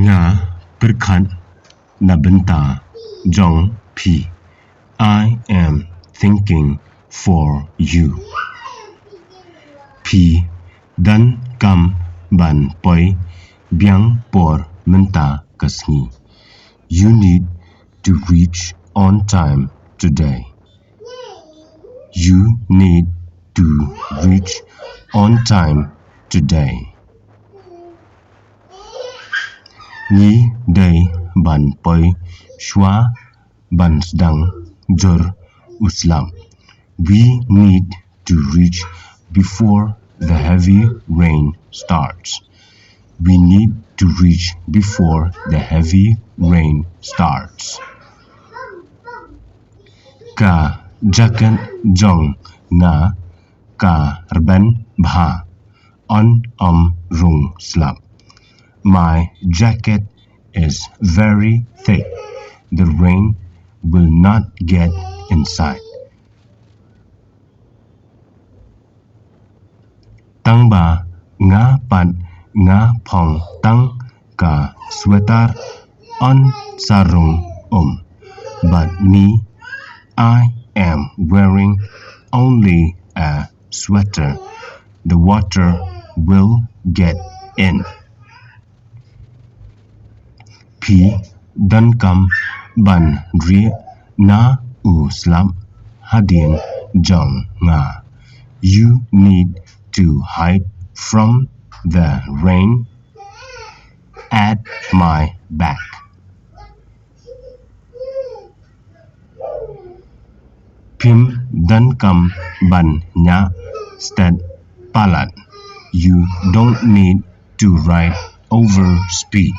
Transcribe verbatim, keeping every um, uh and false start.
Nga pyrkhat na bynta jong phi. I am thinking for you. Phi donkam ban poi biang por mynta ka sngi. You need to reach on time today. You need to reach on time today. Ngi dei ban poi shuwa ban sdang jur u slap. We need to reach before the heavy rain starts. We need to reach before the heavy rain starts. Ka jaket jong nga ka rben bha, yn ym rung slap. My jacket is very thick. The rain will not get inside. Tang ba nga pat nga phong tang ka sweater, yn sa rung um. But me, I am wearing only a sweater. The water will get in. Phi donkam ban rieh na u slap hadien jong nga. You need to hide from the rain at my back. Phim donkam ban ñiah stet palat. You don't need to ride over speed.